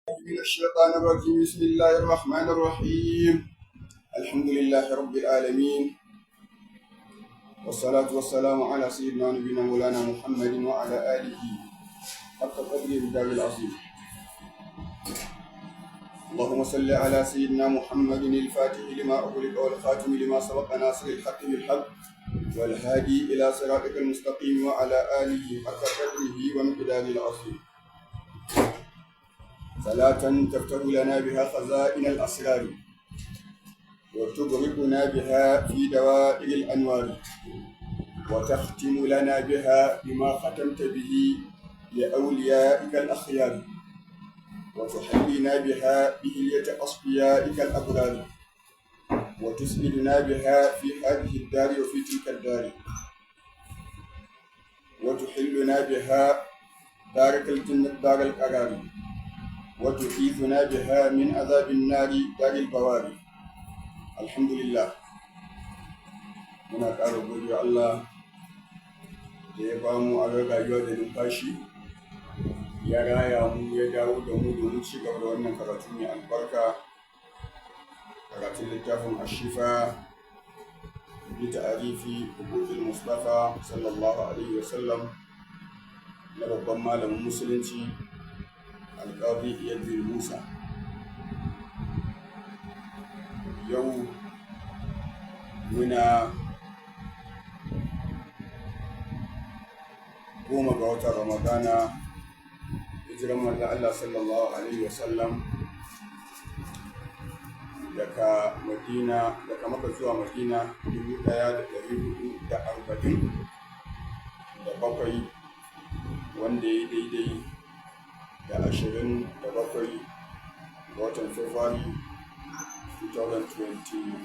من الشيطان الرجيم. بسم الله الرحمن الرحيم. الحمد لله رب العالمين، والصلاة والسلام على سيدنا نبينا مولانا محمد وعلى آله حق قدره الدار العظيم. اللهم صل على سيدنا محمد الفاتح لما أغلق والخاتم لما سبق، ناصر الحق بالحق، والهادي إلى صراطك المستقيم، وعلى آله حق قدره ومقداره العظيم. صلاة تفتح لنا بها خزائن الأسرار، وتغرقنا بها في دوائر الأنوار، وتختم لنا بها بما ختمت به لأوليائك الأخيار، وتحلينا بها بحلية أصفيائك الأبرار، وتسعدنا بها في هذه الدار وفي تلك الدار، وتحلنا بها دارك الجنة دار القرار، وتعيذنا بها من عذاب النار دار البوار. الحمد لله، muna ƙara gode Allah da ya bamu a rayuwa da numfashi, ya raya mu, ya dawo da mu domin ci gaba da wannan karatu mai albarka, karatun littafin Ashifa bi ta'arifi huquqil Mustafa sallallahu alaihi wasallam na babban malamin Musulunci, Alƙadi Iyad bin Musa. Yau muna 10 ga watan Ramadana, hijiran manzon Allah sallallahu alaihi wasallam daga Madina, daga Maka zuwa Madina, 1447, wanda ya yi daidai da 27 ga watan Fabrairu 2020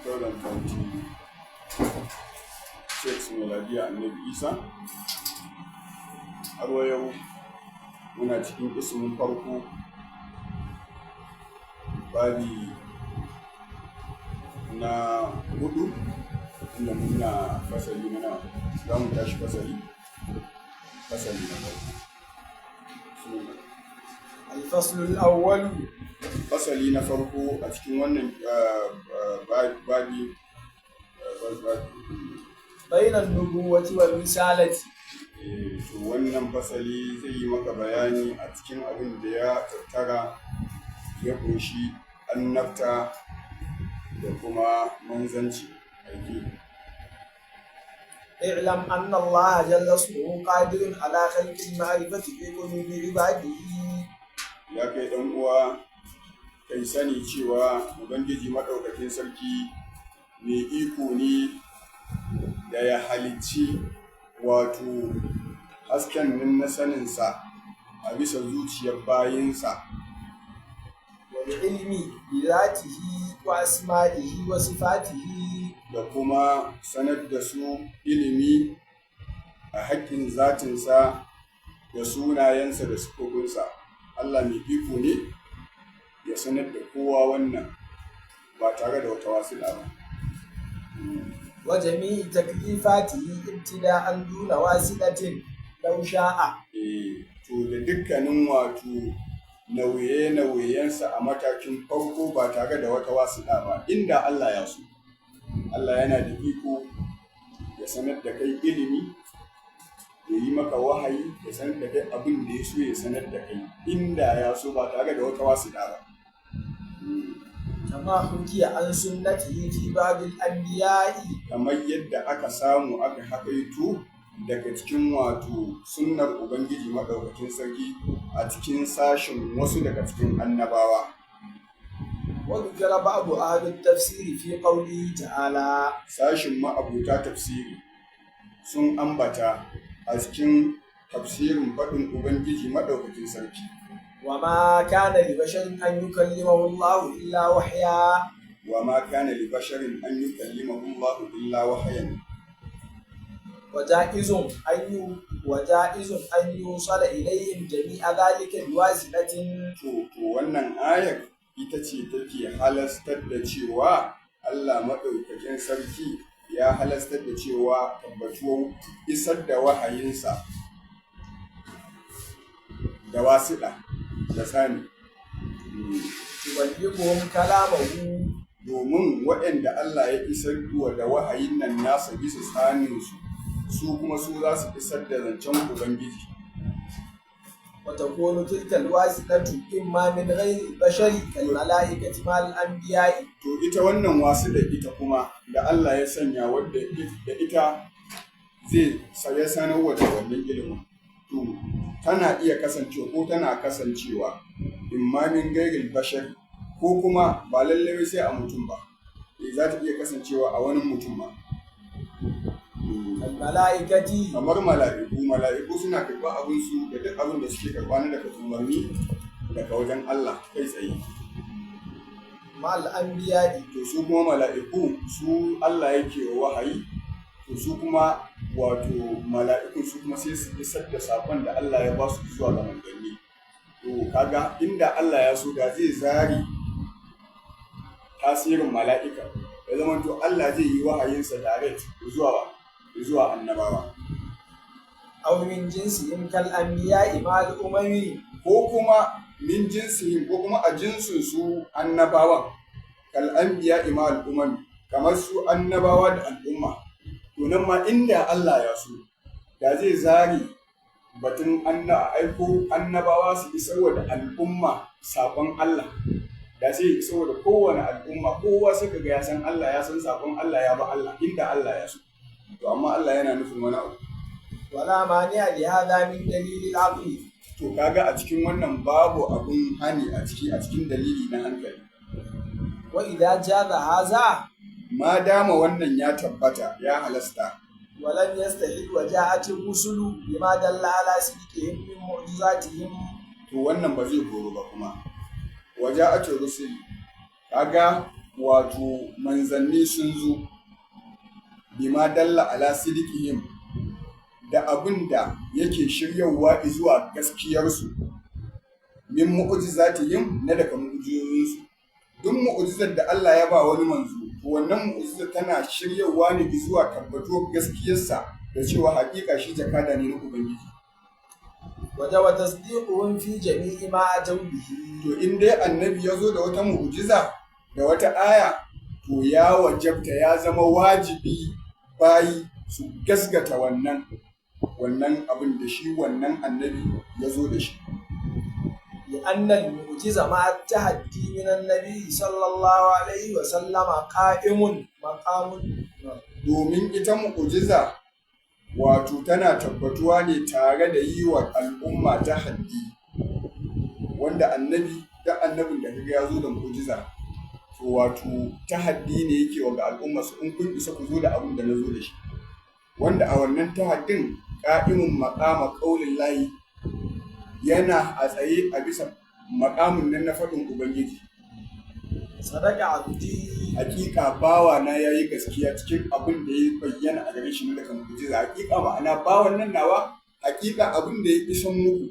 2026 miladiya Annabi Isa. Har wa yau muna cikin ismin farko, babi na hudu, inda muna fasali na, za mu tashi fasali na farko. Bismillah. الفصل الأول. Fasali na farko a cikin wannan babi. بين النبوة والرسالة. To, wannan fasali zai yi maka bayani a cikin abin da ya tattara, ya kunshi annabta da kuma manzanci, aiki. اعلم أن الله جل اسمه قادر على خلق المعرفة في قلوب عباده. Ya kai ɗan uwa, kai sani cewa Ubangiji Maɗaukakin Sarki mai iko ne da ya halicci wato hasken nan na saninsa a bisa zuciyar bayinsa. والعلم بذاته وأسمائه وصفاته. Da kuma sanar da su ilimi a haƙƙin zatinsa da sunayensa da sifofinsa. Allah mai iko ne ya sanar da kowa wannan ba tare da wata wasiƙa ba. وجميع تكليفاته ابتداء دون واسطة لو شاء. To, da dukkanin wato nauye-nauyensa a matakin farko ba tare da wata wasiƙa ba, inda Allah ya so. Allah yana da iko ya sanar da kai ilimi, ya yi maka wahayi, ya sanar da kai abin da ya so ya sanar da kai, inda ya so, ba tare da wata wasiƙa ba. كما حكي عن سنته في بعض الأنبياء. Kamar yadda aka samu aka hakaito daga cikin wato sunnar Ubangiji Maɗaukakin Sarki a cikin sashen wasu daga cikin annabawa. وذكر بعض أهل التفسير في قوله تعالى: Sashin ma'abuta tafsiri sun ambata a cikin tafsirin faɗin Ubangiji Maɗaukakin Sarki: وما كان لبشر أن يكلمه الله إلا وحيا. wa ma kana li basharin an yukallimahu Allah illa wahayan. وجائز أن يوصل إليهم جميع ذلك بواسطة. To, wannan ayar ita ce take halastar da cewa Allah Maɗaukakin Sarki ya halastar da cewa tabbatuwar isar da wahayinsa. Da wasiɗa da tsani. تبلغهم كلامه. Domin waɗanda Allah ya isar da wahayin nan nasa bisa tsaninsu, su kuma su za su isar da zancen Ubangiji. وتكون تلك الواسطة إما من غير البشر كالملائكة مع الأنبياء. To ita wannan wasiɗa ita kuma da Allah ya sanya, wadda da ita zai ya sanarwa da wannan ilimin, to tana iya kasancewa ko tana kasancewa imma min gairil bashar, ko kuma ba lallai sai a mutum ba, za ta iya kasancewa a wani mutum ma. كالملائكة. Kamar mala'iku. Mala'iku suna karɓar abinsu da duk abin da suke karɓa na daga umarni daga wajen Allah kai tsaye. مع الأنبياء. To su kuma mala'iku su Allah yake wa wahayi, to su kuma wato mala'ikun su kuma sai su isar da sakon da Allah ya ba su zuwa ga manzanni. To kaga inda Allah ya so, da zai zari tasirin mala'ika, ya zama to Allah zai yi wahayinsa direct zuwa annabawa. أو من جنسهم كالأنبياء مع الأمم. Ko kuma min jinsihim, ko kuma a jinsin su annabawan, kal anbiya ma al umam, kamar su annabawa da al'umma. To nan ma inda Allah ya so, da zai zari batun anna aiko annabawa su isarwa da al'umma sakon Allah, da sai ya isarwa da kowane al'umma, kowa sai kaga ya san Allah, ya san sakon Allah, ya ba Allah, inda Allah ya so. To amma Allah yana nufin wani abu. ولا مانع لهذا من دليل العقل. To kaga a cikin wannan babu abun hani a cikin dalili na hankali. وإذا جاز هذا، Ma dama wannan ya tabbata, ya halasta، ولم يستحل وجاءت الرسل بما دل على صدقهم من معجزاتهم. To wannan ba zai koro ba kuma waja'atur rusul, kaga wato manzanni sun zo, bima dalla ala sidqihim, da abin da yake shiryawa zuwa gaskiyarsu, min mu'jizatihim, na daga mu'jizozinsu. Duk mu'jizar da Allah ya ba wani manzo, to wannan mu'jizar tana shiryawa ne zuwa tabbatuwar gaskiyarsa da cewa hakika shi jakada ne na Ubangiji. وجب تصديقهم في جميع ما أتوا به. To in dai annabi ya zo da wata mu'jiza da wata aya, to ya wajabta, ya zama wajibi bayi su gasgata wannan abin da shi wannan annabi ya zo da shi. لأن المعجزة مع التحدي من النبي صلى الله عليه وسلم قائم مقام Domin ita mu'jiza wato tana tabbatuwa ne tare da yi wa al'umma tahaddi, wanda annabi, duk annabin da kaga ya zo da mu'jiza, to wato tahaddi ne yake wa ga al'umma su, in kun isa ku zo da abin da na zo da shi. Wanda a wannan tahaddin qa'imun maqama qaulillahi, yana a tsaye a bisa maƙamin nan na faɗin Ubangiji. صدق عبدي. Hakika bawa na yayi gaskiya cikin abin da ya bayyana a gare shi na daga mu'jiza. Hakika ma'ana bawan nan nawa, hakika abin da ya isan muku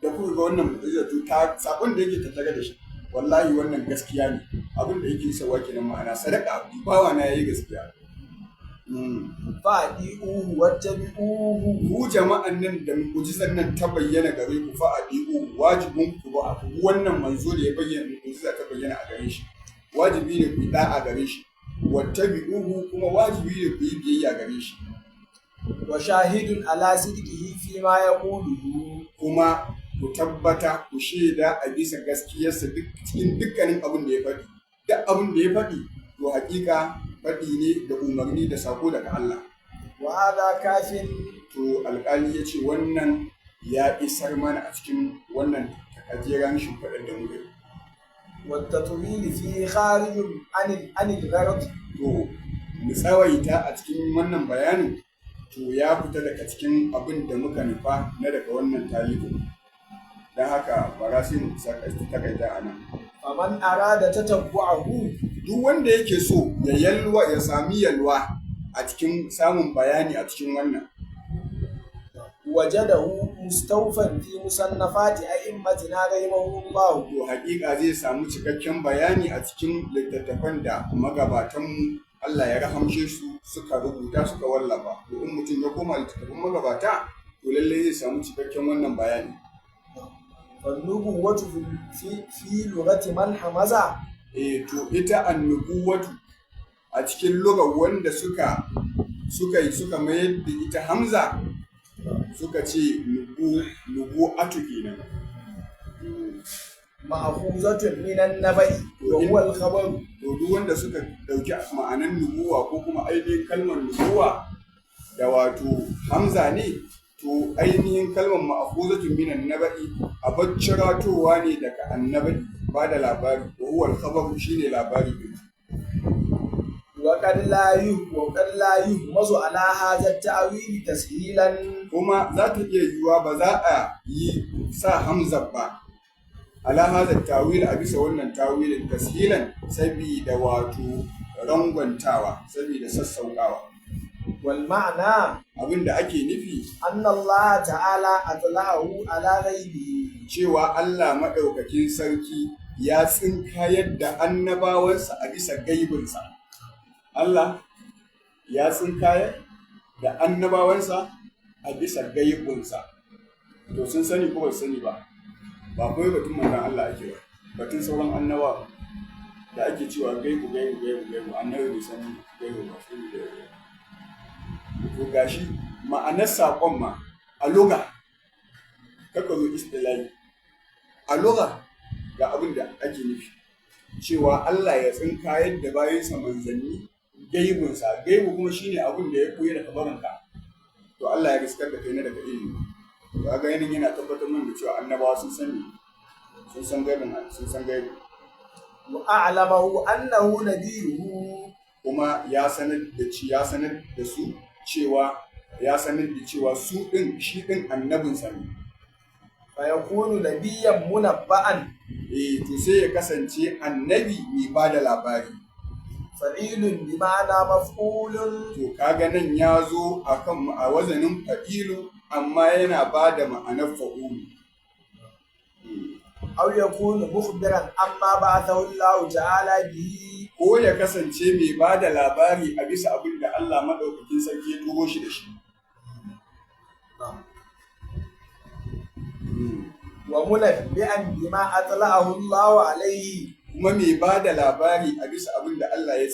da kuka ga wannan mu'jiza, to ta sakon da yake tattare da shi, wallahi wannan gaskiya ne. Abin da yake isarwa kenan, ma'ana sadaka abdi, bawa na yayi gaskiya. فأطيعوه واتبعوه. Ku jama'an nan da mu'jizar nan ta bayyana gare ku, fa adi'u, wajibin ku ba ku bi wannan manzo da ya bayyana, mu'jiza ta bayyana a gare shi. Wajibi ne ku yi da'a gare shi, wattabi'uhu, kuma wajibi ne ku yi biyayya gare shi. وشاهد على صدقه فيما يقوله. Kuma ku tabbata, ku shaida a bisa gaskiyarsa duk cikin dukkanin abin da ya faɗi. Duk abin da ya faɗi, to hakika faɗi ne da umarni da sako daga Allah. وهذا كاف. To alƙali ya ce wannan ya isar mana a cikin wannan takajeren shimfiɗar da muka yi. والتطويل فيه خارج عن الغرض. To mu tsawaita a cikin wannan bayanin, to ya fita daga cikin abin da muka nufa na daga wannan talibu, don haka bara sai mu takaita a nan. فمن أراد تتبعه، Duk wanda yake so ya yalwa, ya sami yalwa a cikin samun bayani a cikin wannan، وجده مستوفا في مصنفات أئمتنا رحمهم الله. To haƙiƙa zai samu cikakken bayani a cikin littattafan da magabatanmu, Allah ya rahamshe su, suka rubuta suka wallafa. To in mutum ya koma littattafan magabata, to lallai zai samu cikakken wannan bayani. فالنبوة في لغة من حمز Eh, to ita annubuwatu a cikin lugar wanda suka mayar da ita hamza, suka ce nubu'atu kenan. مأخوذة من النبأ وهو الخبر. To duk wanda suka dauki ma'anan nubuwa ko kuma ainihin kalmar nubuwa da wato hamza ne, to ainihin kalmar ma'khuzatun minan naba'i, abacciratowa ne daga annabi, ba da labari, wa huwa al-khabaru, shine labari din. وقد لا يهمز على هذا التأويل تسهيلا. Kuma za ta iya yiwuwa ba za a yi sa hamza ba ala hadha tawil, a bisa wannan tawilin, tashilan, sabida wato rangwantawa, sabida sassauƙawa. والمعنى Abinda ake nufi, أن الله تعالى أطلعه على غيبه. Cewa Allah maɗaukakin sarki ya tsinkayar da annabawansa a bisa gaibinsa. Allah ya tsinkayar da annabawansa a bisa gaibinsa. To sun sani ko ba su sani ba, ba kawai batun manzon Allah ake ba, batun sauran annabawa da ake cewa gaibu, gaibu, gaibu, gaibu, annabi bai san gaibu ba, sai gaibu. To gashi ma'anar saƙon ma a lugha, kaka zo istilahi, a lugha ga abin da ake nufi, cewa Allah ya tsinkayar da bayansa manzanni gaibinsa. Gaibu kuma shine abin da ya koyi daga barinka, to Allah ya riskar da kai na daga ilimi. To kaga yanin yana tabbatar mana da cewa annabawa sun sani, sun san gaibin, sun san gaibu. وأعلمه أنه نبيه. Kuma ya sanar da su cewa, ya sanar da cewa su din, shi din annabinsa ne. فيكون نبيا منبأ. Eh, to sai ya kasance annabi mai ba da labari. فعيل بمعنى مفعول. To kaga nan ya zo akan a wazanin fa'ilu, amma yana ba da ma'anar fa'ulu. أو يكون مخبرا عما بعثه الله تعالى به. Ko ya kasance mai ba da labari a bisa abin da Allah maɗaukakin sarki ya turo shi da shi. ومنبئا بما أطلعه الله عليه. Kuma mai ba da labari a bisa abin da Allah ya